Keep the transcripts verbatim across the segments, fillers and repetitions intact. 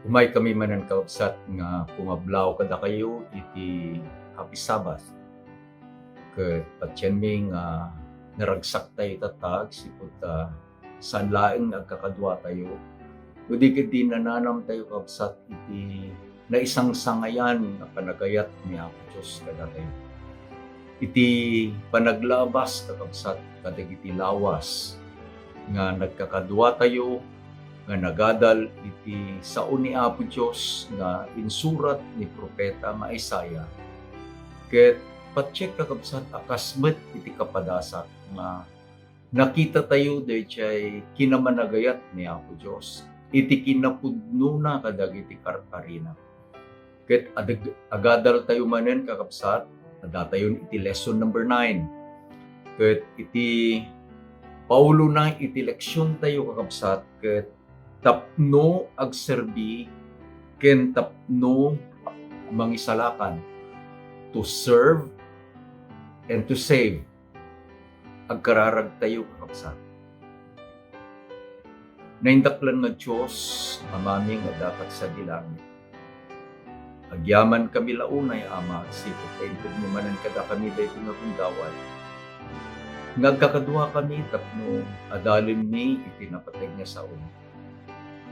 Umaykami manen, kakabsat, nga pumablaw kadakayo iti Happy Sabbath. Ket patienmi nga naragsaktayo itatta agsipud ta saan laeng nga agkakaduatayo, no di ket di nananamtayo, kakabsat, iti naisangsangayan nga panagayat ni Apo Dios kadatayo. Iti panaglabas, kakabsat, kadagiti lawas nga nagkakaduatayo nga nagadal iti sao ni Apo Dios nga insurat ni profeta nga Isaiah, ket patiek, kakabsat, a kas met iti kapadasak nga nakitatayo daydiay kinamanagayat ni Apo Dios iti kinapudnona kadagiti karkarina. Ket adag-, agadaltayo manen, kakabsat, addatayon iti lesson number nine. Ket iti paulona iti leksiontayo, kakabsat, ket tapno agserbi ken tapno mangisalakan, to serve and to save. Agkararagtayo, kakabsat. Naindaklan nga Dios, Amami nga adda sadi langit. Agyamankami la unay, Ama, agsipud ta intedmo manen kadakami daytoy nga gundaway nga agkakaduakami tapno adalenmi iti napateg nga sao.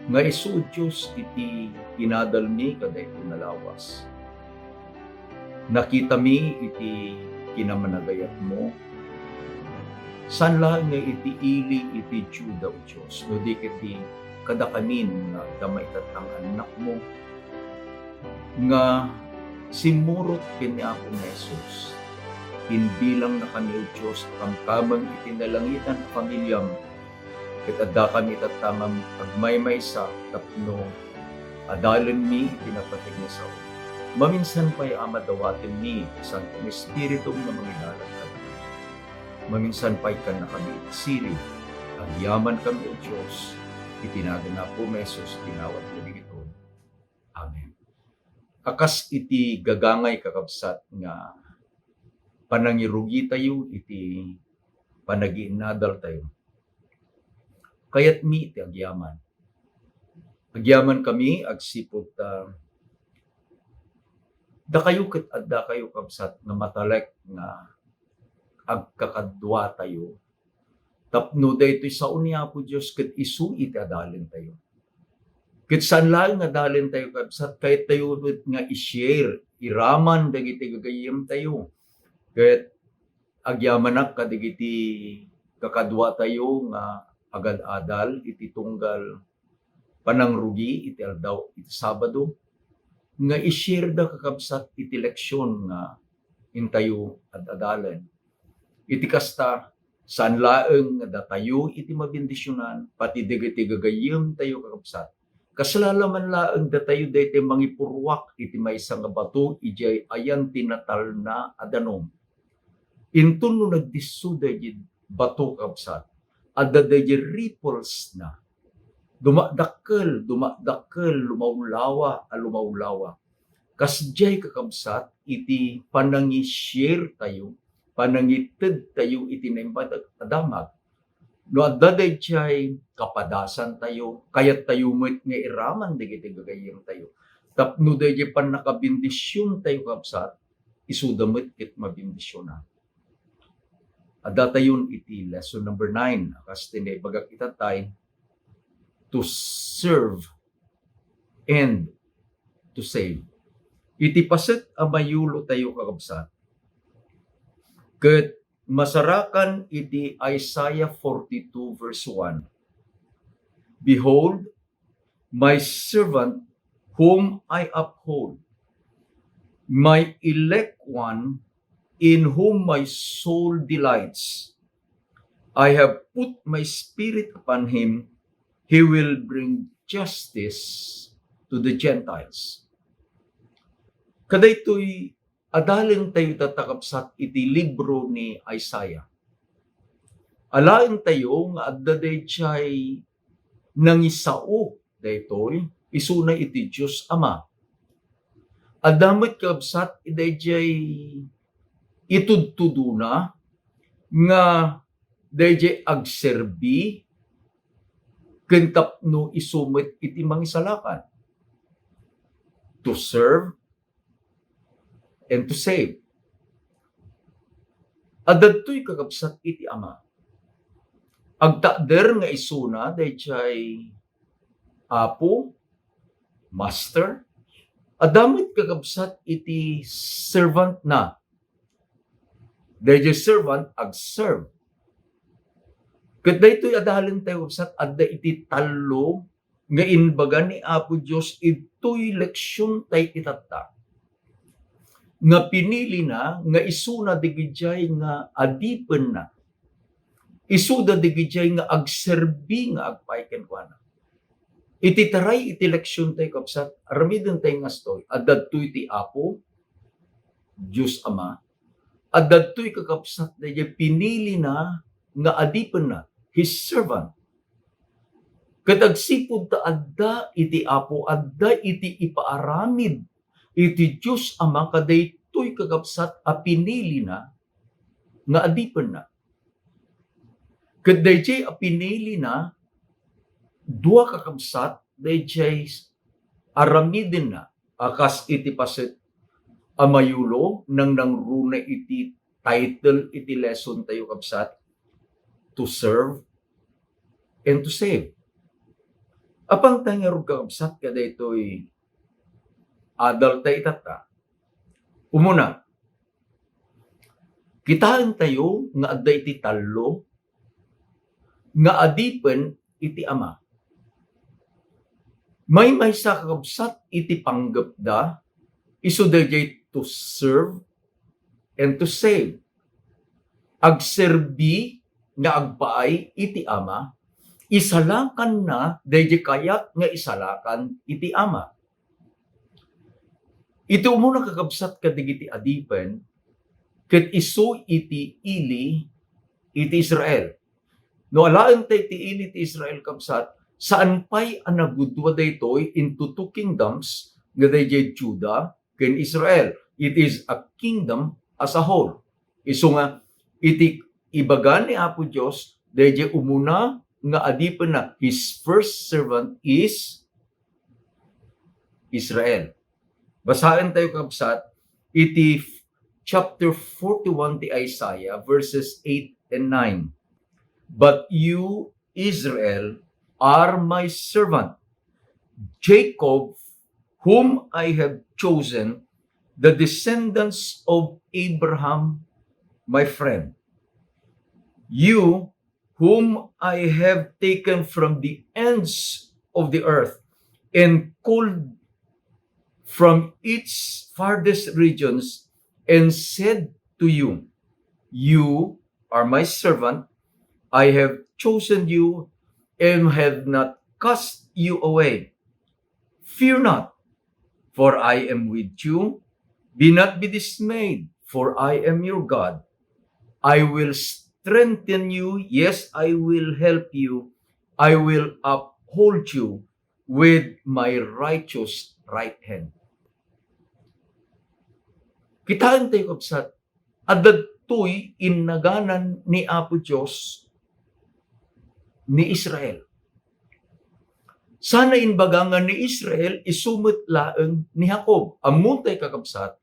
Nga isu, Dios, iti inadalmi kadaytoy nga lawas. Nakitami iti kinamanagayatmo. Saan laeng nga iti ili iti Juda, O Dios, no di ket ti kadakamin nga adda maitatta nga annakmo nga simmurot ken ni Apo nga Jesus. Imbilangnakami, O Dios, a kamkameng iti nalangitan a familiam, ket addakami itatta nga agmaymaysa tapno adalenmi iti napateg nga sao. Maminsan pay, Ama, dawatenmi ti Santo nga Espiritum nga mangidalan kadakami. Maminsan pay, kannakami iti sirib. Agyamankami, O Dios, iti nagan ni Apo nga Jesus, tinawag nga digito. Amen. A kas iti gagangay, kakabsat, nga panangirugitayo iti panagiinnadaltayo, kayatmi ti agyaman. Agyamankami agsipud ta dakayo ket addakayo, kabsat, nga matalek nga agkakaduatayo tapno daytoy sao ni Apo Dios ket isu iti adalentayo. Ket saan laeng nga adalentayo, kabsat, kayatyo met nga i-share iraman dagiti gagayyemtayo. Ket agyamanak kadagiti kakaduatayo nga agad-adal iti tunggal panangrugi iti aldaw iti Sabado, nga i-share da, kakabsat, iti leksion nga intayo ad-adalen. Iti kasta, saan laeng nga datayo iti mabendisionan, pati dagiti gagayyemtayo, kakabsat. Kasla la man laeng datayo daytoy mangipurruak iti maysa nga bato idiay ayan ti natalna a danum. Inton no nagdisso daydiay bato, kabsat, adda daydiay ripples na. Dumadakkel, dumadakkel, lumawlawa a lumawlawa. Kasdiay, kakabsat, iti panangi-share tayo, panangited tayo iti naimbag a damag. No adda daydiay kapadasan tayo, kayat tayo met nga iraman dagiti gagayyem tayo. Tapno daydiay pannakabendision tayo, kabsat, isuda met ket mabendisionan. Addatayon iti lesson number nine, a kas ti naibagak itattay, to serve and to save. Iti paset a mayulo tayo, kakabsat, ket masarakan iti Isaiah forty-two verse one, "Behold, my servant whom I uphold, my elect one in whom my soul delights. I have put my spirit upon him, he will bring justice to the Gentiles." Kadaytoy adalentayo itatta, kabsat, iti libro ni Isaiah. Alaentayo nga adda daydiay nangisao daytoy, isuna iti Dios Ama. Adda met, kabsat, daydiay itudtudona nga daydiay agserbi ken tapno isu met iti mangisalakan. to serve, and to save. Adda ditoy kakabsat iti Ama. Agtakder nga isuna daydiay Apo, Master. Adda met kakabsat iti servant na. Daydiay servant, ag-serve. Ket daytoy adalentayo, kakabsat, adda iti tallo nga imbaga ni Apo Dios itoy leksiontayo itatta, nga pinilina nga isuna dagidiay nga adipenna. Isuda dagidiay nga agserbi nga agpaay kenkuana. Iti taray iti leksiontayo, kabsat, aramidentayo nga istoy. Adda ditoy ti Apo, Dios Ama. Adda ditoy, kakabsat, daydiay pinilina nga adipenna, his servant. Ket agsipud ta adda iti Apo, adda iti ipaaramid iti Dios Ama kadaytoy, kakabsat, a pinilina nga adipenna. Ket daydiay a pinilina, dua, kakabsat, daydiay aramidenna a kas iti paset a mayulo, nangrangruna iti title iti lesson tayo, kabsat, to serve and to save. Apanta ngarud, kakabsat, kadaytoy adaltayo itatta. Umuna, kitaentayo nga adda iti tallo nga adipen iti Ama. Maymaysa, kakabsat, iti panggepda, isu daydiay to serve and to save. Agserbi nga agpaay iti Ama, isalakanna daydiay kayat nga isalakan iti Ama. Iti umuna, kakabsat, kadagiti adipen, ket isu iti ili iti Israel. No alaentayo ti ili ti Israel, kabsat, saan pay a nagudua daytoy into two kingdoms, nga daydiay Juda ken Israel. It is a kingdom as a whole. Isu nga, iti ibaga ni Apo Dios, daydiay umuna nga adipenna, his first servant is Israel. Basaentayo, kabsat, iti chapter forty-one ti Isaiah, verses eight and nine. "But you, Israel, are my servant, Jacob, whom I have chosen, the descendants of Abraham, my friend. You, whom I have taken from the ends of the earth and called from its farthest regions, and said to you, 'You are my servant, I have chosen you and have not cast you away. Fear not, for I am with you. Be not be dismayed, for I am your God. I will strengthen you. Yes, I will help you. I will uphold you with my righteous right hand.'" Kitaentayo, kabsat, adda ditoy innaganan ni Apo Dios ni Israel. Sana imbaga nga ni Israel isu met laeng ni Jacob. Ammotayo, kakabsat,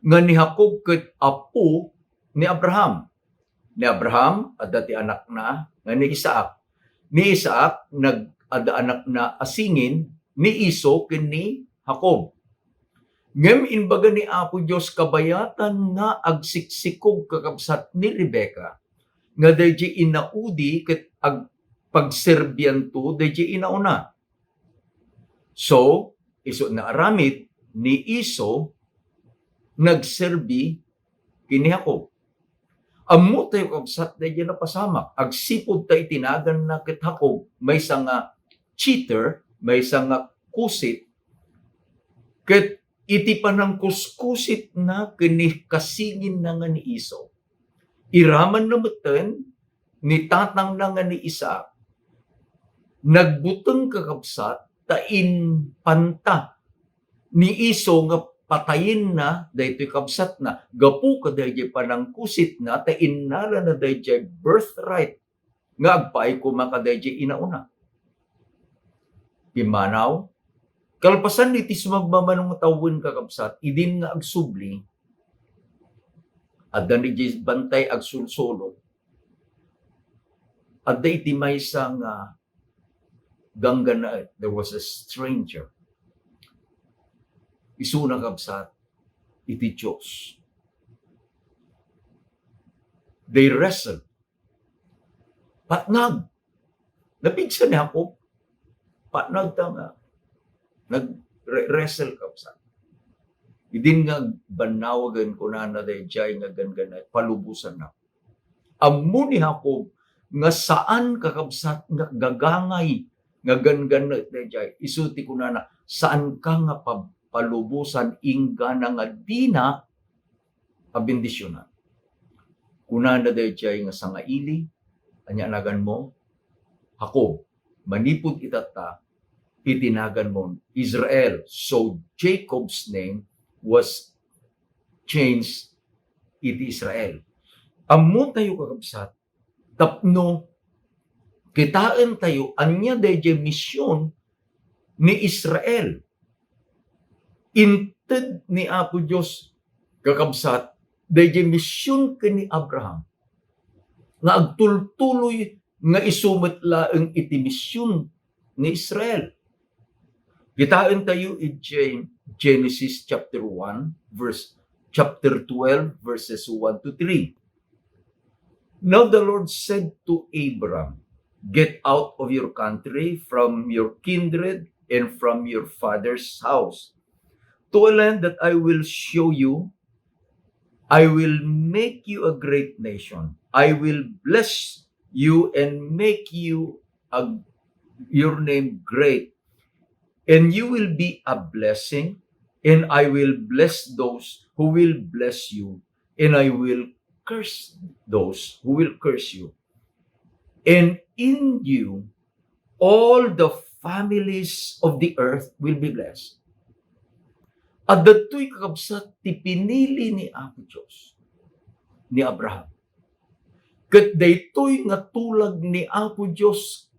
nga ni Jacob ket apo ni Abraham. Ni Abraham, adda ti anakna nga ni Isaac. Ni Isaac, nag-, adda anakna a singin, ni Esau ken ni Jacob. Ngem imbaga ni Apo Dios kabayatan nga agsiksikog, kakabsat, ni Rebecca, nga daydiay inaudi ket ag-, pagserbianto daydiay inauna. So, isu naaramid ni Esau nagserbi ken ni Jacob. Ammotayo, kabsat, daydiay napasamak. Agsipud ta iti naganna ket Jacob, maysa nga cheater, maysa nga kusit, ket iti panangkuskusitna ken ni kasinginna nga ni Esau, iramanna metten ni tatangna nga ni Isaac, nagbuteng, kakabsat, ta impanta ni Esau nga patayenna daytoy kabsatna gapu kadaydiay panangkusitna, ta innalana daydiay birthright nga agpaay koma kadaydiay inauna. Pimmanaw, Kalpasan iti sumagmamano nga tawen, kakabsat, idin nga agsubli, adda ni diay bantay agsulsulo, adda iti maysa nga ganggannaet, there was a stranger. Isuna, kabsat, iti Dios. They wrestled. Patnag. Napigsa ni Jacob. Patnag ta nga. Nag-wrestle, kabsat. Idin nga bannawagen, kunana daydiay nga ganggannaet, palubosannak. Ammo ni Jacob nga saan, kakabsat, nga gagangay nga ganggannaet daydiay. Isu ti kunana, saanka nga pab-, palubosan inggana nga dina a bendisionan. Kunana daydiay nga sangaili, ania naganmo? Jacob. Manipud itatta, iti naganmon, Israel. So Jacob's name was changed iti Israel. Ammotayo, kakabsat, tapno kitaentayo ania daydiay mision ni Israel. Inted ni Apo Dios, kakabsat, daydiay mision ken ni Abraham nga agtultuloy nga isu met laeng iti mision ni Israel. Kitaentayo idiay Genesis chapter one, verse, chapter twelve, verses one to three. Now the Lord said to Abram, "Get out of your country, from your kindred, and from your father's house, to a land that I will show you. I will make you a great nation. I will bless you and make you a, your name great, and you will be a blessing, and I will bless those who will bless you, and I will curse those who will curse you. And in you, all the families of the earth will be blessed." Adda daytoy, kakabsat, ti pinili ni Apo Dios ni Abraham. Ket daytoy nga tulag ni Apo Dios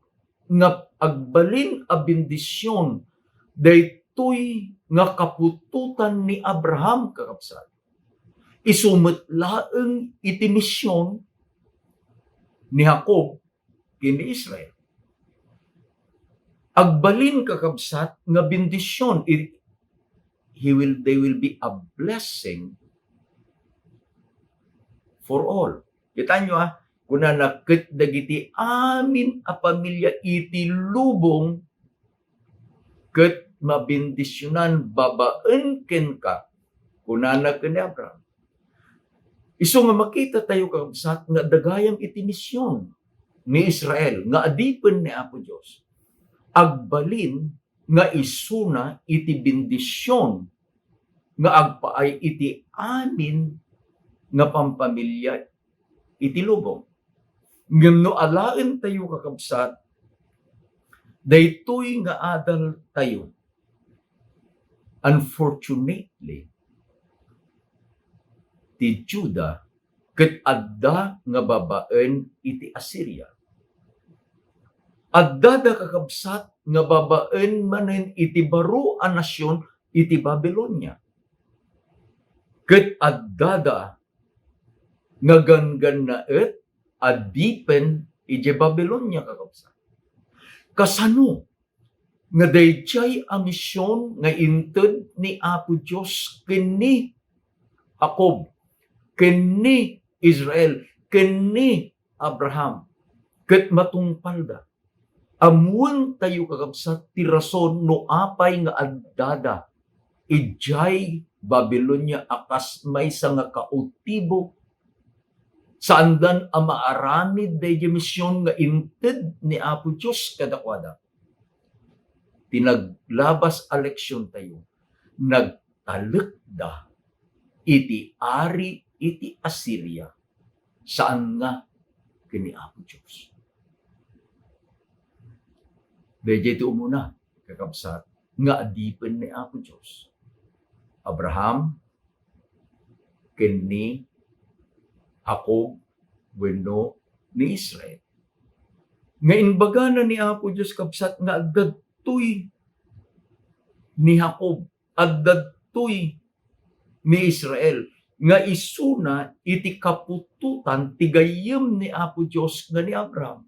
nga agbalin a bendision, daytoy nga kaputotan ni Abraham, kakabsat. Isu met laeng iti mision ni Jacob ken ni Israel. Agbalin, kakabsat, nga bendision. It, he will, they will be a blessing for all. Kitaenyo, ah, kunana, ket dagiti amin a pamilia iti lubong ket mabendisionan babaen kenka, kunana ken ni Abraham. Isu nga makitatayo, kakabsat, nga adda gayam iti mision ni Israel nga adipen ni Apo Dios. Agbalin nga isuna iti bendision nga agpaay iti amin nga pampamilia iti lubong. Ngem no alaentayo, kakabsat, daytoy nga adaltayo, unfortunately, ti Juda ket adda nga babaen iti Asiria. Addada, kakabsat, nga babaen manen iti baro a nasion iti Babilonia. Ket addada nga ganggannaet a dipen idiay Babilonia, kakabsat. Kasano nga daydiay a mision nga inted ni Apo Dios ken ni Jacob, ken ni Israel, ken ni Abraham, ket matungpalda? Ammoentayo, kakabsat, ti rason no apay nga addada idiay Babilonia a kas maysa nga kautibo, saandan a maaramid daydiay mision nga inted ni Apo Dios kadakuada. Ti naglabas a leksiontayo, nagtalekda iti ari iti Asiria, saan nga ken ni Apo Dios. Daydiay ti umuna, kakabsat, nga adipen ni Apo Dios. Abraham ken ni Jacob wenno ni Israel. Nga imbagana ni Apo Dios, kabsat, nga adda daytoy ni Jacob, adda ditoy ni Israel, nga isuna iti kaputotan ti gayyem ni Apo Dios nga ni Abraham.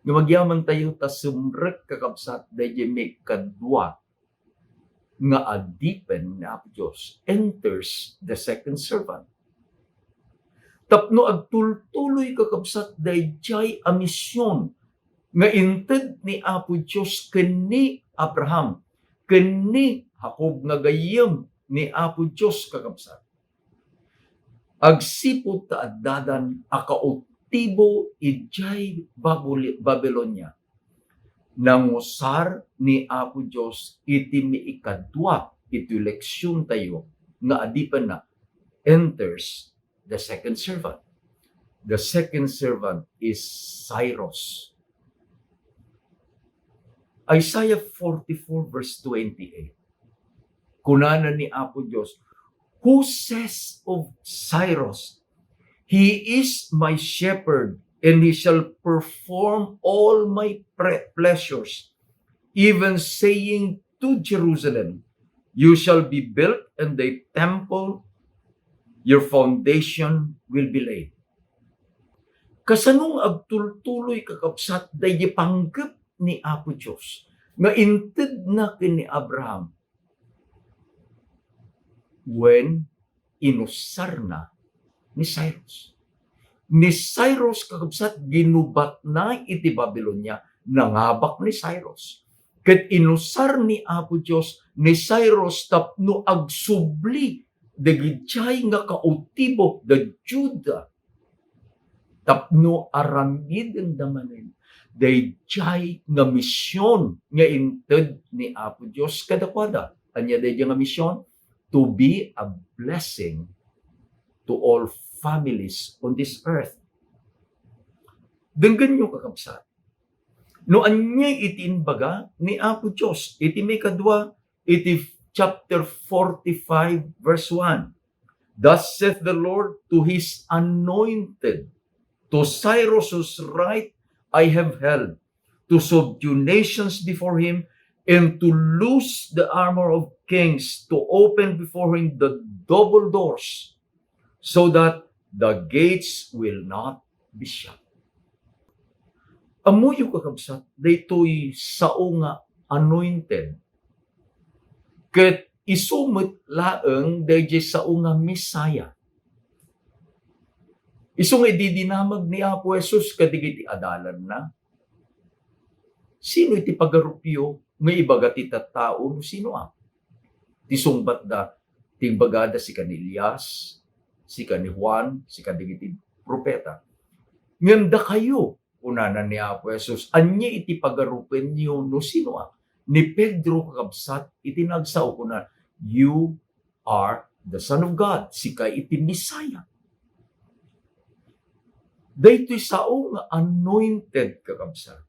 Nga agyamantayo ta sumrek, kakabsat, daydiay maikadua nga adipen ni Apo Dios, enters the second servant. Tapno agtultuloy, kakabsat, daydiay a mision nga inted ni Apo Dios ken ni Abraham, ken ni Jacob nga gayyem ni Apo Dios, kakabsat. Agsipud ta addadan a kautibo idiay Babul-, Babilonia, nangusar ni Apo Dios iti maikadua iti leksiontayo nga adipenna, enters the second servant. The second servant is Cyrus. Isaiah forty-four verse twenty-eight. Kunana ni Apo Dios, "Who says of Cyrus, 'He is my shepherd, and he shall perform all my pre-, pleasures,' even saying to Jerusalem, 'You shall be built, and the temple, your foundation will be laid.'" Kasano nga agtultuloy, kakabsat, daydi panggep ni Apo Dios nga intedna ken ni Abraham? Wen, inusarna ni Cyrus. Ni Cyrus, kakabsat, ginubatna iti Babilonia, nangabak ni Cyrus. Ket inusar ni Apo Dios ni Cyrus tapno agsubli dagijay nga kautibo da Juda, tapno aramidenda manen dayjay nga mision nga inted ni Apo Dios kadakuada. Ania dayjay nga mision? To be a blessing to all families on this earth. Denggenyo, kakabsat, no ania iti imbaga ni Apo Dios iti maikadua, iti chapter forty-five, verse one. "Thus saith the Lord to his anointed, to Cyrus whose right I have held, to subdue nations before him, and to loose the armor of kings, to open before him the double doors, so that the gates will not be shut." Ammoyo, kakabsat, daytoy sao nga anointed. Ket isu met laeng dayjay sao nga Messiah. Isu nga idi dinamag ni Apo Jesus kadagiti adalanna, "Sino iti pagarupyo?" nga ibaga ti tattao no sinoak. Ti sungbatda, ti imbagada, "Sika ni Elias, sika ni Juan, sika dagiti propeta." Ngem dakayo, kunana ni Apo Jesus, "Ania iti pagarupenyo no sinoak?" Ni Pedro, kakabsat, iti nagsao, kuna, "You are the Son of God." Sika iti Messiah. Daytoy sao nga anointed, kakabsat,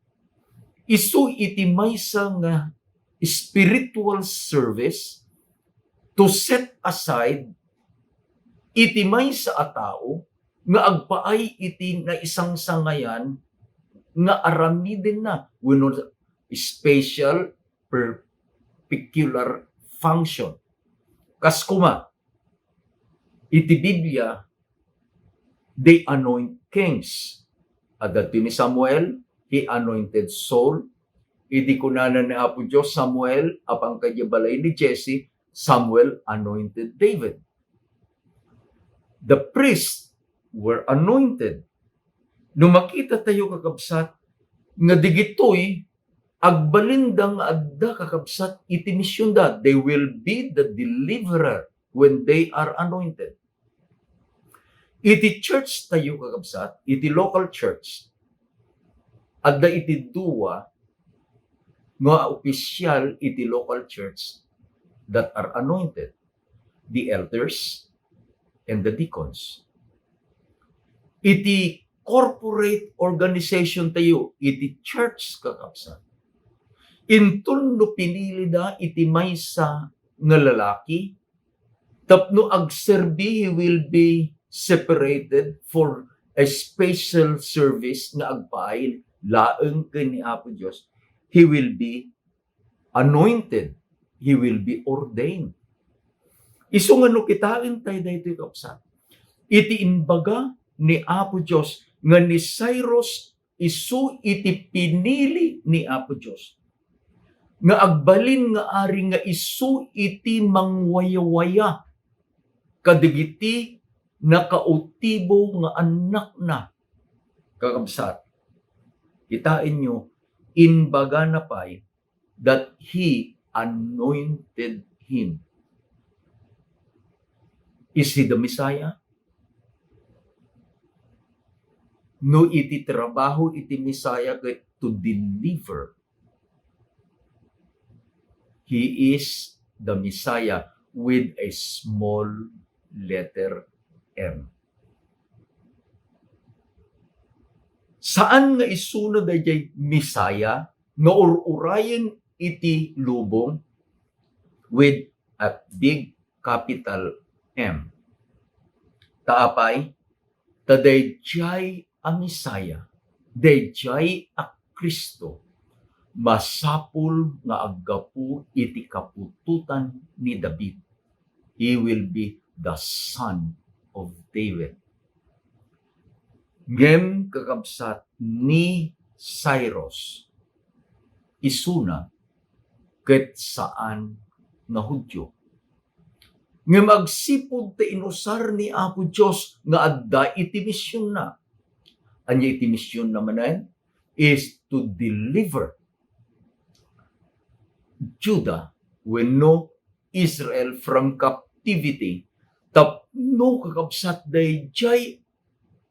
isu iti maysa nga spiritual service to set aside iti maysa a tao nga agpaay iti naisangsangayan nga aramidenna wenno special, particular function. Kas kuma, iti Biblia, they anoint kings. Adda ti ni Samuel, he anointed Saul. Idi kunana ni Apo Dios, "Samuel, apan kadiay balay ni Jesse," Samuel anointed David. The priests were anointed. No makita tayo, kakabsat, nga digitoy agbalinda nga adda, kakabsat, iti misionda, they will be the deliverer when they are anointed. Iti church tayo, kakabsat, iti local church, adda iti dua nga opisyal iti local church that are anointed, the elders and the deacons. Iti corporate organization tayo, iti church, kakabsat, inton no pinilida iti maysa nga lalaki, tapno agserbi, he will be separated for a special service nga agpaay laeng ken ni Apo Dios. He will be anointed, he will be ordained. Isu nga no kitaen tayo daytoy, kabsat, iti imbaga ni Apo Dios nga ni Cyrus isu iti pinili ni Apo Dios nga agbalin nga ari nga isu iti mangwayawaya kadagiti nakautibo nga annakna. Kakabsat, kitaenyo, imbagana pay that he anointed him. Is he the Messiah? No iti trabaho iti Messiah ket to deliver, he is the Messiah with a small letter M. Saan nga isuna dayjay Messiah nga ur-urayen iti lubong with a big capital M. Ta apay, ta dayjay a Messiah, dayjay a Cristo, masapul nga aggapu iti kaputotan ni David. He will be the son of David. Ngem kakabsat ni Cyrus, isuna ket saan nga Judio. Ngem agsipud ta inusar ni Apo Dios nga adda iti misionna. Ania iti misionna manen? Is to deliver Judah wenno Israel from captivity. Tapno kakabsat dayjay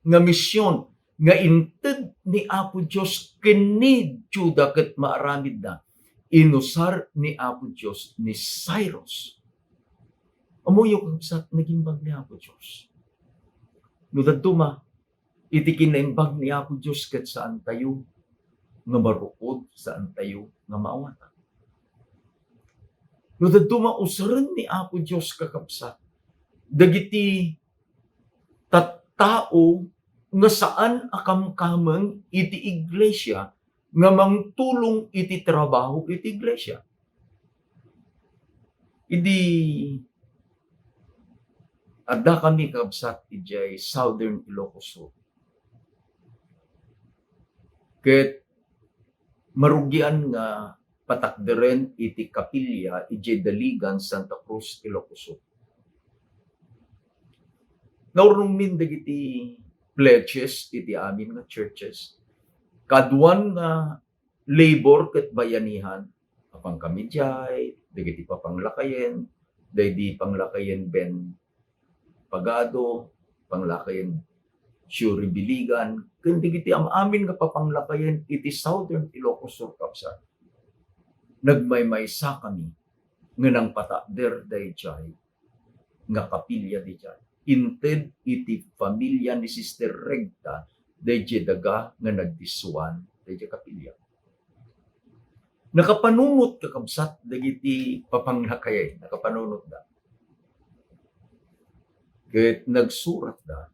nga mision nga inted ni Apo Dios ken ni Judah ket maaramidna, inusar ni Apo Dios ni Cyrus. Ammoyo, kakabsat, nagimbag ni Apo Dios. No dadduma, iti kinaimbag ni Apo Dios ket saantayo nga maruod, saantayo nga maawatan. No dadduma, usaren ni Apo Dios, kakabsat, dagiti tattao nga saan a kamkameng iti iglesia nga mangtulong iti trabaho iti iglesia. Idi addakami, kabsat, idiay Southern Ilocos Sur, ket marugian nga patakderen iti kapilya idiay Daligan, Santa Cruz, Ilocos Sur. Naurnongmin dagiti pledges iti amin nga churches. Kaduan nga labor ket bayanihan, apankami diay, dagiti papanglakayen, daydi panglakayen Ben Pagado, panglakayen Shuri Biligan, ken dagiti am-amin nga papanglakayen iti Southern Ilocos Sur, kabsat. Nagmaymaysakami nga nangpatakder daydiay nga kapilya daydiay. Inted iti familia ni Sister Recta daydiay daga nga nagdissuan daydiay kapilya. Nakapanunot, kakabsat, dagiti papanglakayen, nakapanunotda. Ket nagsuratda.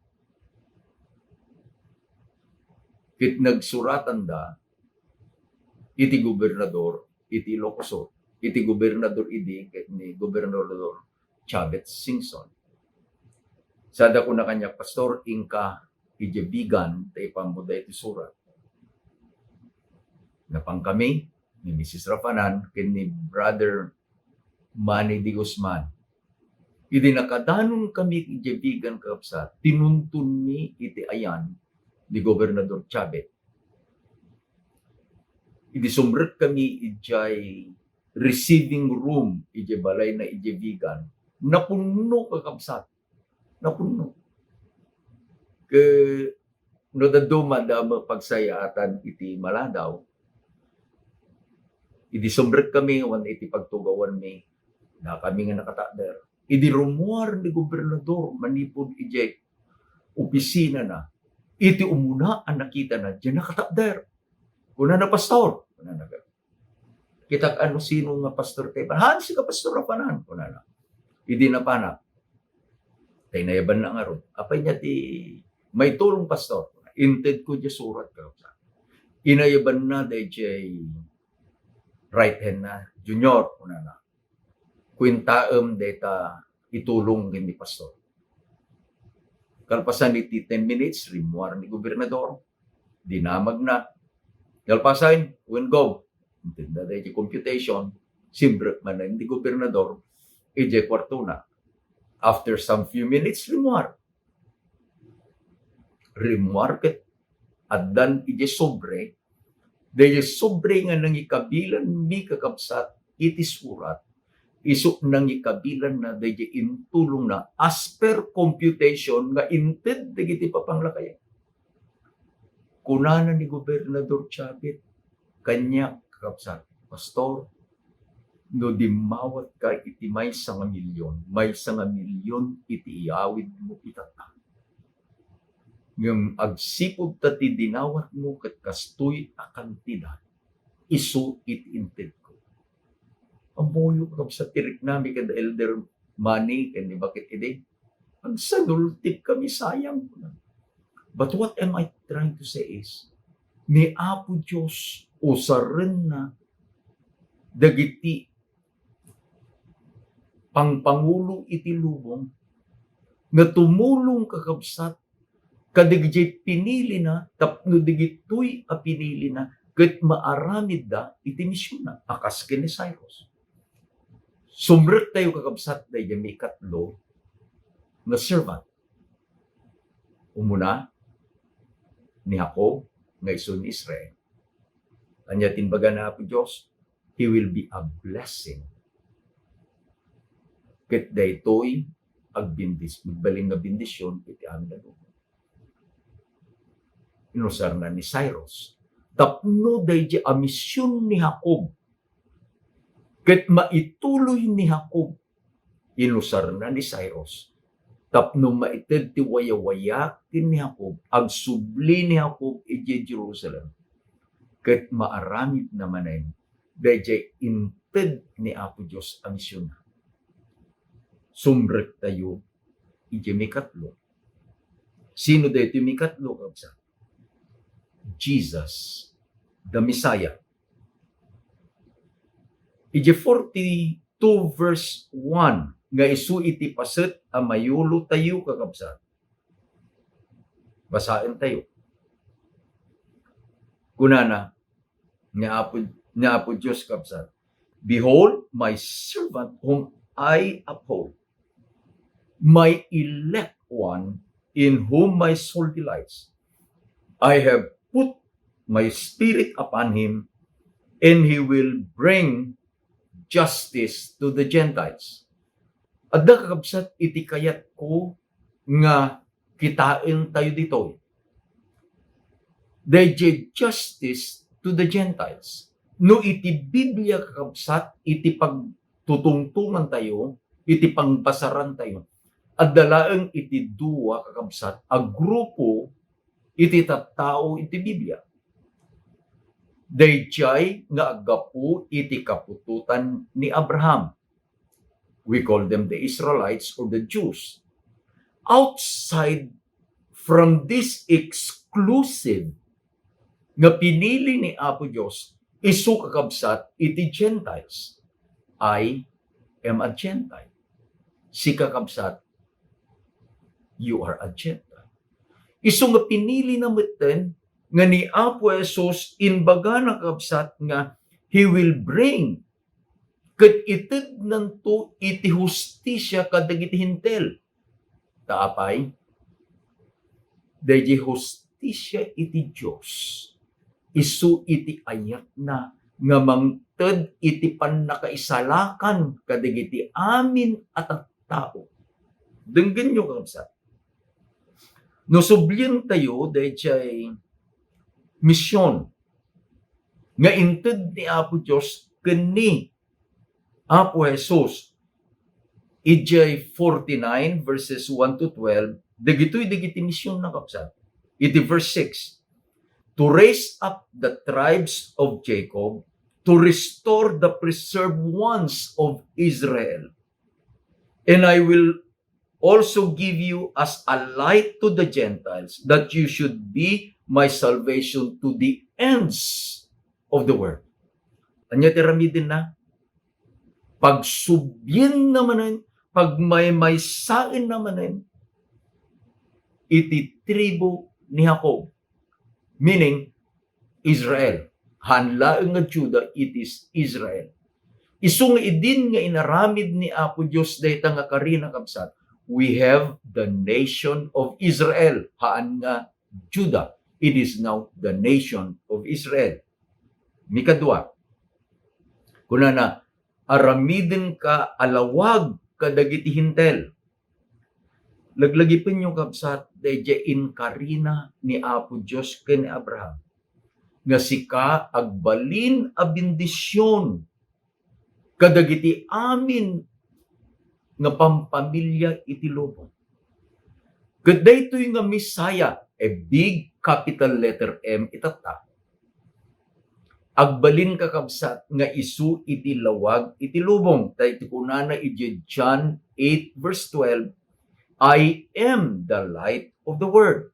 Ket nagsuratanda iti gobernador iti Ilocos Sur. Iti gobernador idi ket ni Gobernador Chavez Singson. Sada kuna kaniak, "Pastor, inka idiay Vigan ta ipanmo daytoy surat." Napankami ni Missus Rafanan ken ni Brother Manny de Guzman. Idi nakadanonkami idiay Vigan, kakabsat, tinuntonmi iti ayan ni Gobernador Chavez. Idi sumrekkami idiay receiving room idiay balayna idiay Vigan, napunno, kakabsat. Napunno. Ket no dadduma, adda met pagsayaatan iti maladaw. Idi sumrekkami wen iti pagtugawanmi, dakami nga nakatakder. Idi rummuar ni gobernador manipud idiay opisinana, iti umuna a nakitana, diay nakatakder. Kunana, "Pastor," kunana, "kitak no sino nga pastor ti ipan." "Haan, sika, Pastor Rafanan," kunana. Idi napanak, ta inayabanna ngarud. "Apay nia ti maitulong, Pastor?" "Intedko diay surat," kakabsat. Inayabanna daydiay right hand na, "Junior," kunana, "kuentaem dayta itulong ken ni Pastor." Kalpasan iti ten minutes, rimmuar ni gobernador, dinamagna. Kalpasan, "Wen, Gov." Intedna daydi computation, simrek manen ti gobernador idiay kuartona. After some few minutes, rimmuar. Rimmuar ket addan idiay sobre, daydi sobre nga nangikabilanmi, kakabsat, iti surat, isu nangikabilanna daydi intulongna as per computation nga inted dagiti papanglakayen. Kunana ni Gobernador Chavit kaniak, kakabsat, "Pastor, no dimmawatka iti maysa nga milyon, maysa nga milyon iti iyawidmo itatta. Ngem agsipud ta ti dinawatmo ket kastoy a kantidad, isu iti intedko." Ammoyo, kakabsat, ti riknami ken Elder Manny ken ni Bakit idi, "Agsanultib kami, sayang." But what am I trying to say is, ni Apo Dios usarenna dagiti pangpangulo iti lubong nga tumulong, kakabsat, kadagiti pinilina tapno dagitoy a pinilina ket maaramidda iti misionna, a kas ken ni Cyrus. Sumrektayo, kakabsat, daydi maikatlo nga servant. Umuna, ni Jacob nga isu ni Israel. Ania ti imbaga ni Apo Dios? "He will be a blessing." Ket daytoy agbindis-, agbalin nga bendision iti amin a lubong. Inusarna ni Cyrus tapno daydi a mision ni Jacob ket maituloy ni Jacob, inusarna ni Cyrus tapno maited ti wayawaya ken ni Jacob, agsubli ni Jacob idiay Jerusalem, ket maaramidna manen daydiay inted ni Apo Dios a misionna. Sumrektayo idiay maikatlo. Sino daytoy maikatlo, kabsat? Jesus, the Messiah. Idiay forty-two verse one, nga isu iti paset a mayulotayo, kakabsat. Basaentayo. Kunana ni Apo, ni Apo Dios, kabsat, "Behold, my servant whom I uphold, my elect one, in whom my soul delights. I have put my spirit upon him, and he will bring justice to the Gentiles." Adda, kakabsat, iti kayatko nga kitaentayo ditoy. Daydiay justice to the Gentiles. No iti Biblia, kakabsat, iti pagtutungtungantayo, iti pangbasarantayo, adda laeng iti dua, kakabsat, a grupo iti tattao iti Biblia. Daydiay nga aggapu iti kaputotan ni Abraham. We call them the Israelites or the Jews. Outside from this exclusive nga pinili ni Apo Dios, isu, kakabsat, iti Gentiles. I am a Gentile. Sika, kabsat, you are a Gentile. Isu nga pinili na metten nga ni Apo Jesus, imbagana, kabsat, nga he will bring, ket itednanto iti hustisia kadagiti Hentil. Ta apay? Daydi hustisia iti Dios, isu iti ayatna nga mangted iti pannakaisalakan kadagiti amin a tattao. Denggenyo, kabsat. No sublientayo daydiay mision nga inted ni Apo Dios ken ni Apo Jesus, idiay forty-nine verses one to twelve, dagitoy dagiti mision na, kabsat. Iti verse six, "To raise up the tribes of Jacob, to restore the preserved ones of Israel. And I will also give you as a light to the Gentiles, that you should be my salvation to the ends of the world." Ania ti aramidenna? Pagsubyenna manen, pagmaymaysaenna manen iti tribu ni Jacob. Meaning, Israel. Haan laeng nga Juda, it is Israel. Isu nga idin nga inaramid ni Apo Dios dayta nga karina, kabsat, we have the nation of Israel. Haan nga Juda. It is now the nation of Israel. Mikadua, kunana, "Aramidenka a lawag kadagiti Hentil." Laglagipenyo, kabsat, daydiay inkarina ni Apo Dios ken ni Abraham, nga sika agbalin a bendision kadagiti amin nga pampamilia iti lubong. Ket daytoy nga Messiah, a big capital letter M itatta, agbalin, kakabsat, nga isu iti lawag iti lubong. Ta iti kunana idiay John eight verse twelve, "I am the light of the world."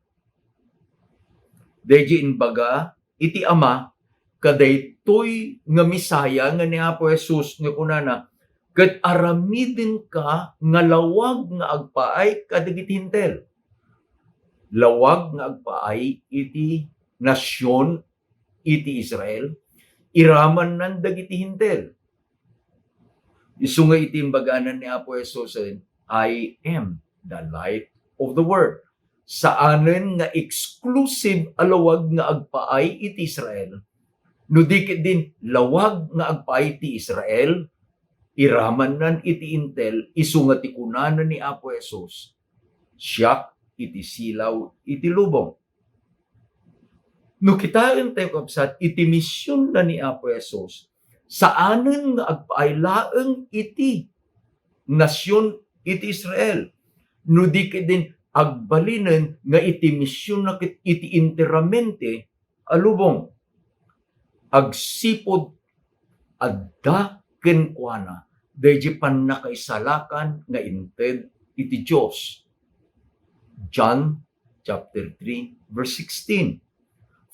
Daydiay imbaga iti Ama kadaytoy nga Messiah nga ni Apo Jesus nga kunana, "Ket aramidenka nga lawag nga agpaay kadagiti Hentil." Lawag nga agpaay iti nasion iti Israel, iramannan dagiti Hentil. Isu nga iti imbaganan ni Apo Jesus, "I am the light of the world." Saanen nga exclusive a lawag nga agpaay iti Israel. No di ketdin lawag nga agpaay ti Israel, iramannan iti Hentil, isu nga ti kunana ni Apo Jesus, "Siak iti silaw iti lubong." No kitaentayo, kabsat, iti misionna ni Apo Jesus, saanen nga agpaay laeng iti nasion iti Israel, no di ketdin agbalinen nga iti misionna ket iti enteramente a lubong. Agsipud adda kenkuana daydiay pannakaisalakan nga inted iti Dios. John chapter three, verse sixteen,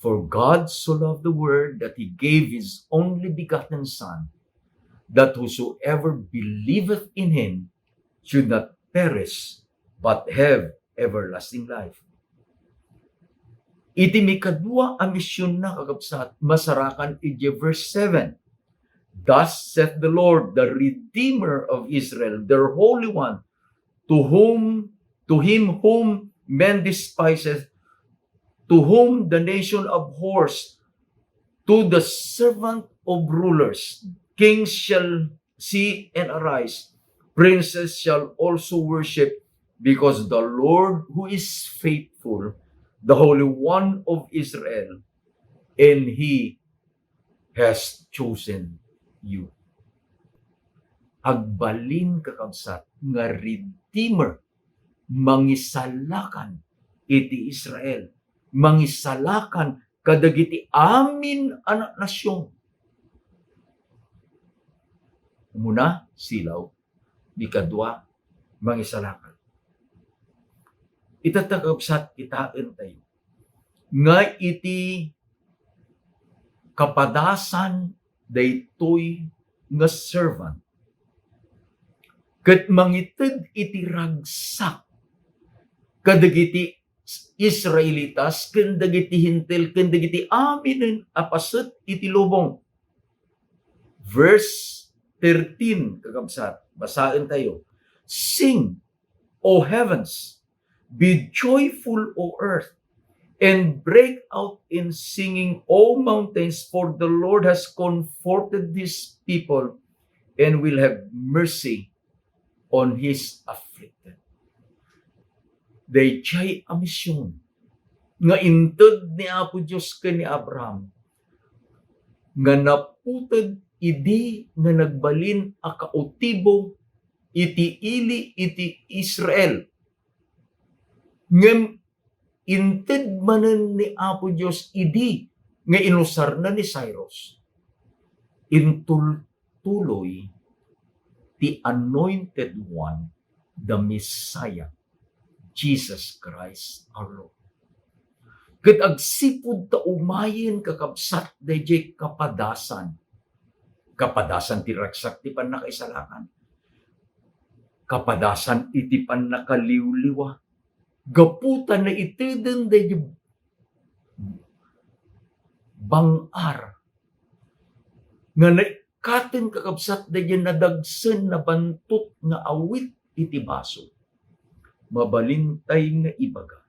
"For God so loved the world that he gave his only begotten Son, that whosoever believeth in him should not perish, but have everlasting life." Iti mikadua a misionna, kakabsat, masarakan iti verse seven, "Thus saith the Lord, the Redeemer of Israel, their Holy One, to whom, to him whom men despiseth, to whom the nation abhors, to the servant of rulers, kings shall see and arise. Princes shall also worship, because the Lord who is faithful, the Holy One of Israel, and he has chosen you." Agbalin, kakabsat, nga Redeemer, mangisalakan iti Israel, mangisalakan kadagiti amin a na-, nasion. Umuna, silaw. Ikadua, mangisalakan. Itatta, kabsat, kitaentayo nga iti kapadasan daytoy nga servant ket mangited iti ragsak kadagiti Israelitas ken dagiti Hentil ken dagiti aminen a paset iti lubong. Verse thirteen, kakabsat, basaentayo. "Sing, O heavens, be joyful, O earth, and break out in singing, O mountains, for the Lord has comforted his people and will have mercy on his afflicted." Daydiay a mision nga inted ni Apo Dios ken ni Abraham nga naputed idi nga nagbalin a kautibo iti ili iti Israel. Ngem inted manen ni Apo Dios idi nga inusarna ni Cyrus, intultuloy ti Anointed One, the Messiah, Jesus Christ our Lord. Ket agsipud ta umayen, kakabsat, daydiay kapadasan, Kapadasan ti ragsak ti pannakaisalakan. Kapadasan iti pannakaliwliwa. Gapu ta naiteden daydi bang-ar nga naikkaten, kakabsat, daydi nadagsen, nabantot nga awit iti basol. Mabalintay nga ibaga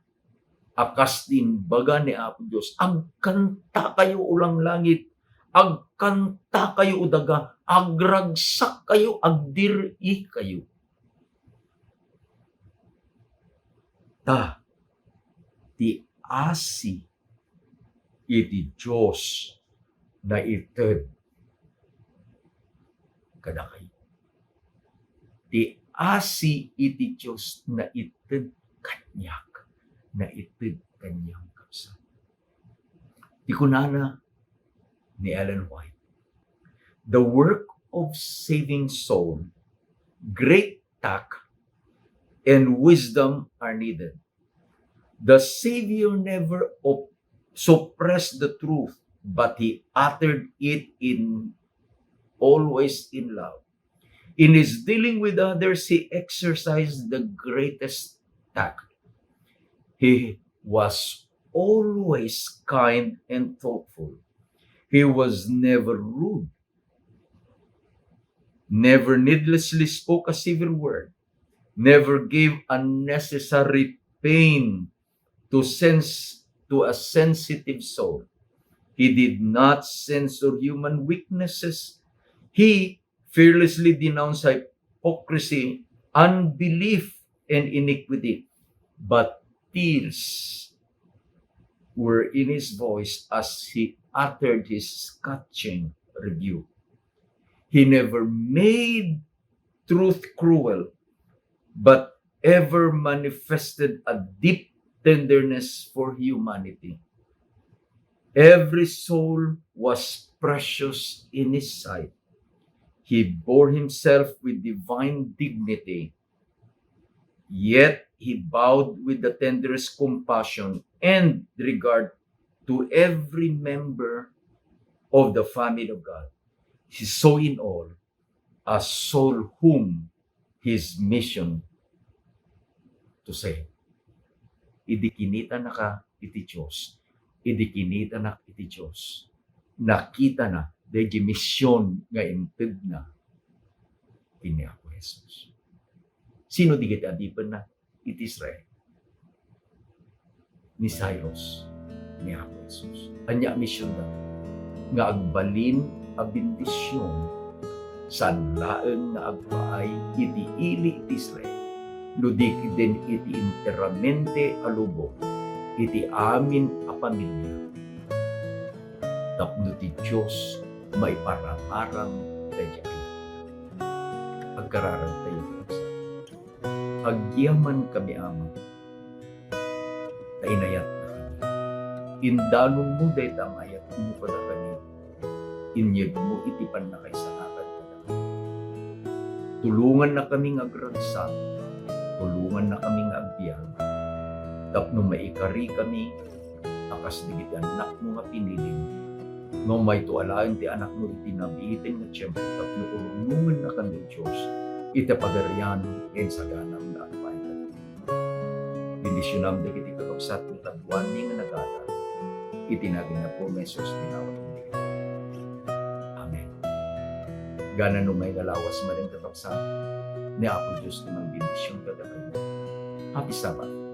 a kas ti imbaga ni Apo Dios, "Agkantakayo, O langlangit, agkantakayo, O daga, agragsakkayo, agdir-ikayo." Ta ti asi iti Dios naited kadakayo. Ti asi iti Dios naited kaniak, naited kaniam, kabsat. Ti kunana ni Ellen White, "The work of saving soul, great tact, and wisdom are needed." The Savior never op-, suppressed the truth, but he uttered it in always in love. In his dealing with others, he exercised the greatest tact. He was always kind and thoughtful. He was never rude, never needlessly spoke a civil word, never gave unnecessary pain to sense to a sensitive soul. He did not censor human weaknesses. He fearlessly denounced hypocrisy, unbelief, and iniquity. But tears were in his voice as he uttered his scathing rebuke. He never made truth cruel, but ever manifested a deep tenderness for humanity. Every soul was precious in his sight. He bore himself with divine dignity, yet he bowed with the tenderest compassion and regard to every member of the family of God. He saw in all a soul whom his mission to save. Idi kinitanaka iti Dios, idi kinitanak iti Dios, nakitana daydi mision nga intedna ken ni Apo Jesus. Sino dagiti adipenna iti Israel? Ni Cyrus, ni Apo Jesus. Ania a misionda? Nga agbalin a bendision, saan laeng nga agpaay iti ili ti Israel, no di ketdin iti enteramente a lubong, iti amin a pamilia, tapno ti Dios maiparangarang daydi ayat. Agkararagtayo, kabsat. Agyamankami, Ama, ta inayatnakami. Indanonmo dayta nga ayatmo kadakami. Inyegmo iti pannakaisalakan kadakami. Tulongannakami nga agragsak. Tulongannakami nga agbiag. Tapno maikarikami a kas dagiti annakmo nga pinilim, nga umayto alaen ti Anakmo iti nabiiten nga tiempo tapno urunongennakami, O Dios, iti Pagarian ken saganam nga agpaay kadakami. Bendisionam dagiti kakabsat nga kaduami nga nagada. Iti nagan ni Apo Jesus ti nawagmi. Amen. Gana no may nga lawas manen, kakabsat, ni Apo Dios ti mangbendision kadakayo. Happy Sabbath.